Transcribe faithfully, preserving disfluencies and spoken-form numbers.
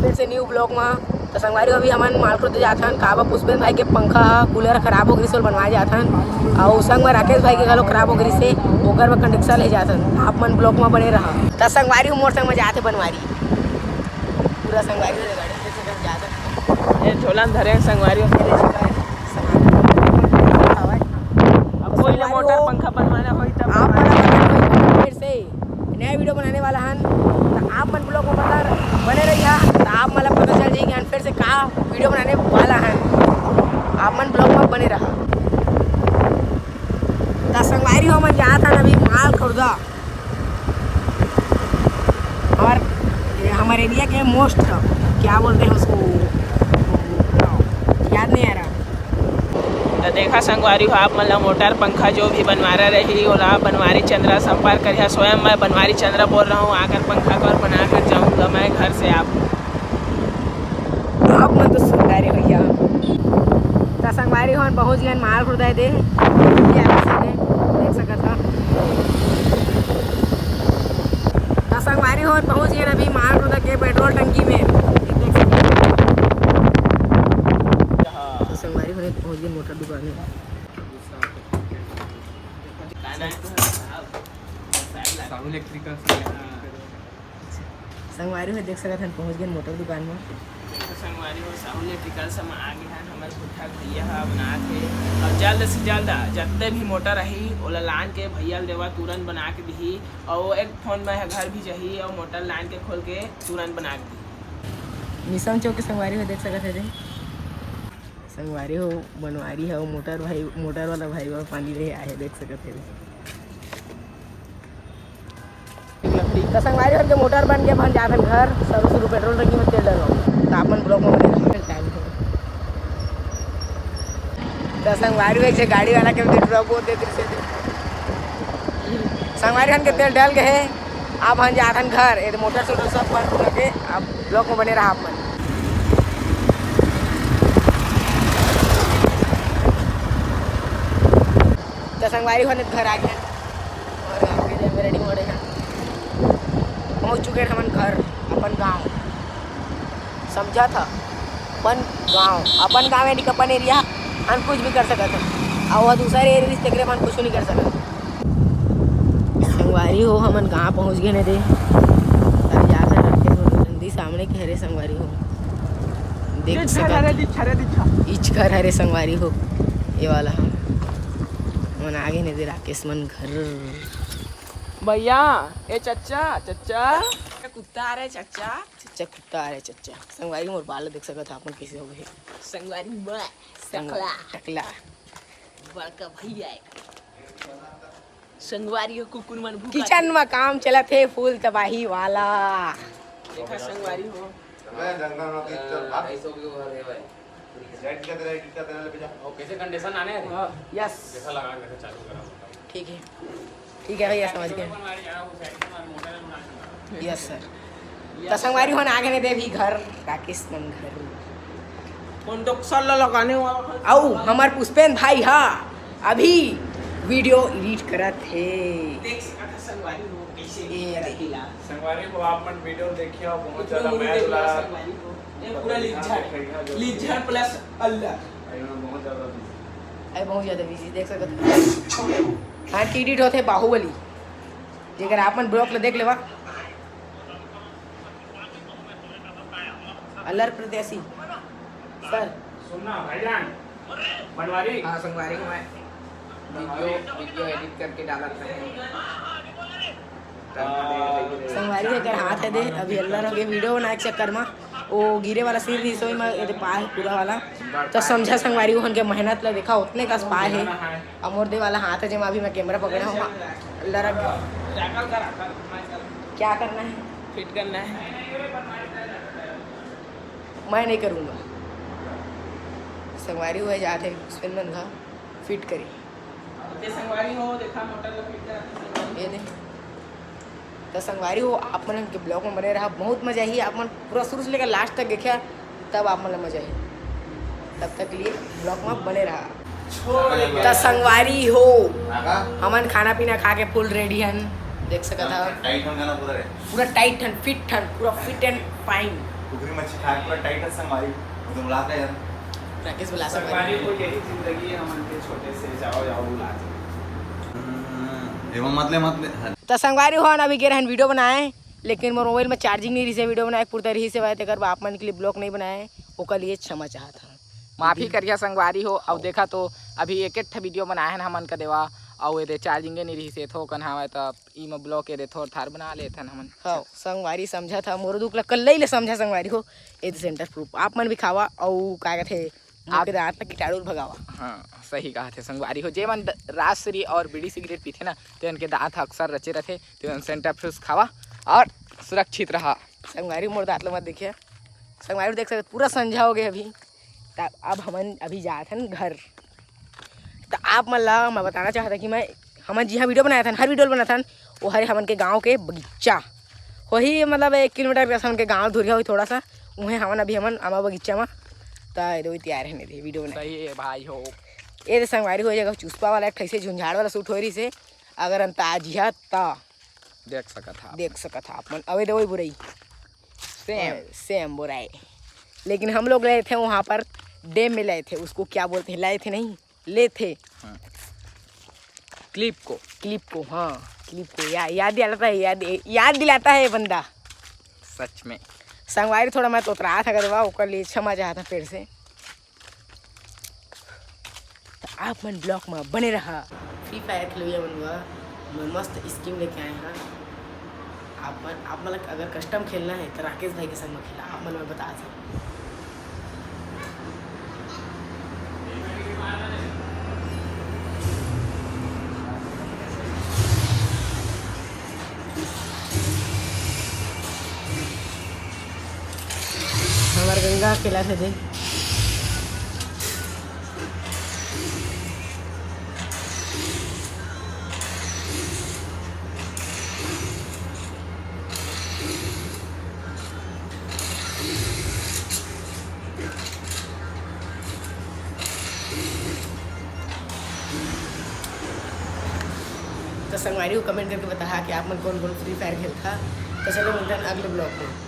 फिर से new vlog मा। तो संगवारी हो, अभी हमन माल खुर्द जात हन, काबर पुष्पेंद्र भाई के पंखा ह, cooler ह खराब हो गिस, ओला बनवाए जात हन। अउ संग में राकेश भाई के घलो खराब हो गिस हे, ओकर बर connection ले जात हन। आप मन vlog मा बने रहा। तो संगवारी हो, मोर संग में जात हे बनवारी, पूरा संगवारी हो, गाड़ी में से जात हन। ये झोला में धरे हे संगवारी हो। अब कोई ले मोटर पंखा बनवाना होई तब आप मन ला फिर से नया video बनाने वाला हन, तो आप मन vlog में बता बने रहिहा, तो आप मन ला पता चल जाही कि हम फिर से का video बनाने वाला हन। आप मन vlog में बने रहा। तो संगवारी हो, हमन जात हन अभी माल खुर्दा, और ये हमारे एरिया के most, क्या बोलते हैं उसको, याद नहीं आ रहा। तो देखा संगवारी हो, आप मन ला मोटर पंखा जो भी बनवारा रही, ओला बनवारी चंद्रा संपर्क करिहा। स्वयं मैं बनवारी चंद्रा बोल रहा हूँ, आकर पंखा कर बना कर जाऊँगा मैं घर से। आप आप मन तो सुंदर हे भैया। तो संगवारी हो, पहुँच गए माल खुर्दा दे, देख सकत हा। तो संगवारी हो, पहुँच गए अभी माल खुर्दा के पेट्रोल टंकी में, देख सकत हा। तो संगवारी हो, पहुँच गए मोटर दुकान में। साहू इलेक्ट्रिकल। संगवारी हो, देख सकत हन, पहुँच गए मोटर दुकान में। देखो संगवारी हो, साहू इलेक्ट्रिकल से हम आ गए हन। हमर भुट्टा भैया ह बनात हे, और जल्द से जल्द जत्ते भी मोटर आही, ओला लान के भैया ल देवा, तुरंत बना के दिही। और एक फोन में घर भी जाही और मोटर लान के खोल के तुरंत बना के दिही। मिशन चौक के संगवारी हो, देख सकत हे दे। संगवारी हो, बनवारी हो, मोटर भाई, मोटर वाला भाई बाबा पानी ले आए, देख सकत हे। तो संगवारी हो, के मोटर बन के भन जात हन घर, सरू सरू पेट्रोल टंकी में तेल डलवाओ, तो आप मन vlog में बने रहो। टाइम हो। तो संगवारी हो, एक गाड़ी वाला के भी ड्रॉप बहुत देते से। संगवारी हो, के तेल डल गए, अब हम जात हन घर। ये मोटर सोटर सब बंद करके अब vlog में बने रहा आप मन। तो संगवारी हो, घर आ गए और घर के लिए ready हो रहे हैं। पहुंच चुके हैं हमन घर, अपन गांव। समझा था, अपन गांव, अपन गांव यानी कि अपन एरिया, हम कुछ भी कर सकत हन। और वो दूसरा एरिया, तेकरे मन कुछ नहीं कर सकत। संगवारी हो, हमन गांव पहुंच गए ने दे। अभी जाकर रखे हो नंदी सामने के हरे संगवारी हो। देख सकत इच घर हरे संगवारी हो, ये वाला हम। मन आगे ने दे राकेश मन घर। भैया, ए चच्चा, चच्चा। कुत्ता आ रहा है चच्चा। चच्चा, कुत्ता आ रहा है चच्चा। संगवारी मोर बाल देख सकत हा अपन कैसे हो गए। संगवारी मैं, संगवा-, टकला। टकला। बड़का भैया है। संगवारी हो, कुकुर मन भूखा किचन में काम चलत हे, full तबाही वाला। देखा संगवारी हो। अबे, जंगल में की चल भाग। ढाई सौ के ऊपर है भाई। रेड का तेरा, रेड का तेरा ले जा। ओ, कैसे कंडीशन आने हैं? हाँ, यस। कैसा लगा, कैसे चालू करा? ठीक है, ठीक है भैया, समझ गए। Yes sir. तो संगवारी हो, आ गए ने देवी घर, राकेश मन घर। कौन तो सल्ला लगाने वाला है? आऊ, हमार पुष्पेन भाई हा, अभी video edit करत हे। देख सकत है संगवारी हो, कैसे ए रे। संगवारी हो, आप मन video देखिए, बहुत ज्यादा मैच ला। संगवारी हो। ये पूरा लिज्जर, लिज्जर plus अल्लर। अरे, मैं बहुत ज्यादा busy। अरे, बहुत ज्यादा busy, देख सकत हो। हाँ, edit होते बाहुबली, जेकर आप मन vlog ला देख लेवा। अल्लर परदेसी सर। सुनना भाईजान, बनवारी। हाँ, संगवारी को मैं video, video edit करके डालत रहे। संगवारी एकर हाथ हे दे, अभी अल्लर हो गए video बनाए के चक्कर में। वो गिरे वाला scene रहिस, ओही में एदे पाए पूरा वाला। तो समझा संगवारी, उहन के मेहनत ला देखा, उतने कस पाए हे। अब मोर दे वाला हाथ हे, जेमा अभी मैं camera पकड़े हूँ, लड़क गया। क्या करना है? फिट करना है। मैं नहीं करूँगा। संगवारी हुए जाते, उसमें मन था फिट करी। ओके संगवारी हो, देखा मोटर ला फिट करा। ये दे। तो संगवारी हो, आप मन के vlog में बने रहा, बहुत मजा ही। आप मन पूरा शुरू से लेकर last तक देखा, तब आप मन ला मजा ही। तब तक के लिए vlog में बने रहा। तो संगवारी हो, हमन खाना पीना खा के full ready हन, देख सकत हा। Tight हन गाना पूरा रे। पूरा tight हन, fit हन, पूरा fit and fine। कुकरी मच्छी खाए पूरा टाइट है संगवारी, वो तो बुलाता है यार। राकेश बुला सकता है। संगवारी हो, यही जिंदगी है हमन के छोटे से, जाओ जाओ बुला। हम्म, एवं मत ले, मत ले। हाँ। तो संगवारी हो, अभी गे रहन वीडियो बनाए, लेकिन मोर मोबाइल में चार्जिंग नहीं रही से वीडियो बनाए पूरता रही से भाई, तेकर बाप मन के लिए ब्लॉग नहीं बनाए, ओकर लिए क्षमा चाहत हन। माफी करिया संगवारी हो। अउ देखा तो अभी एक एक ठा वीडियो बनाए हन हमन का देवा, अउ एदे चार्जिंगे नहीं रही से थोकन हवय, त ई म ब्लॉग एदे थोर थार बना लेथन हमन। हाँ, संगवारी समझा था, मोर दुख ला कल्लई ले समझा संगवारी हो। एदे सेंटर प्रूफ आप मन भी खावा, अउ का कहथे, मुंह आप के दांत तक कीटाणु भगावा। हाँ, सही कहा थे संगवारी हो। जे मन द-, राजश्री और बीड़ी सिगरेट पीथे ना, तेन के दांत अक्सर रचे रथे, तेन सेंटर फ्रूफ खावा और सुरक्षित रहा। संगवारी मोर दांत ला मत देखिए, संगवारी देख सकते पूरा संझा हो गया अभी। त अब हमन अभी जात हन घर। त आप मन ला मैं बताना चाहता कि मैं, हमन जिहाँ वीडियो बनाए थन, हर वीडियो बनाए थन, वो हरे हमन के गांव के बगीचा। वही मतलब एक किलोमीटर के हमन के गांव धुरिया होई थोड़ा सा, उहें हमन अभी हमन आमा बगीचा मा। त एदे वही तैयार है, एदे वीडियो बनाए। सही है भाई हो। एदे संगवारी हो, जगह चुस्पा वाला एक ठैसे झुंझाड़ वाला शूट हो रही से, अगर अंता आ जिहा त देख सकत हा। देख सकत हा आप मन। अबे दे वही बुराई। सेम। सेम बुराई। लेकिन हम लोग गए थे वहाँ पर, डैम में लाए थे, उसको क्या बोलते हैं, लाए थे नहीं, ले थे। हाँ। क्लिप को। क्लिप को, हाँ, क्लिप को। या-, याद दिलाता है, याद, याद दिलाता है बंदा। सच में। संगवारी थोड़ा मैं तोतरा था गरबा, ओकर लिए क्षमा चाहता फिर से। त आप मन ब्लॉग म बने रहा। फ्री फायर खेलइया मन बर मैं मस्त स्कीम लेके आए हन। आप मन, आप मन ला अगर कस्टम खेलना है त राकेश भाई के संग म खेला, आप मन मैं बता सकता। हमर गंगा अकेला से दे। तो संगवारी हो, कमेंट करके बताहा कि आप मन कौन कौन फ्री फायर खेलता। तो चलो मिलते हैं अगले ब्लॉग में।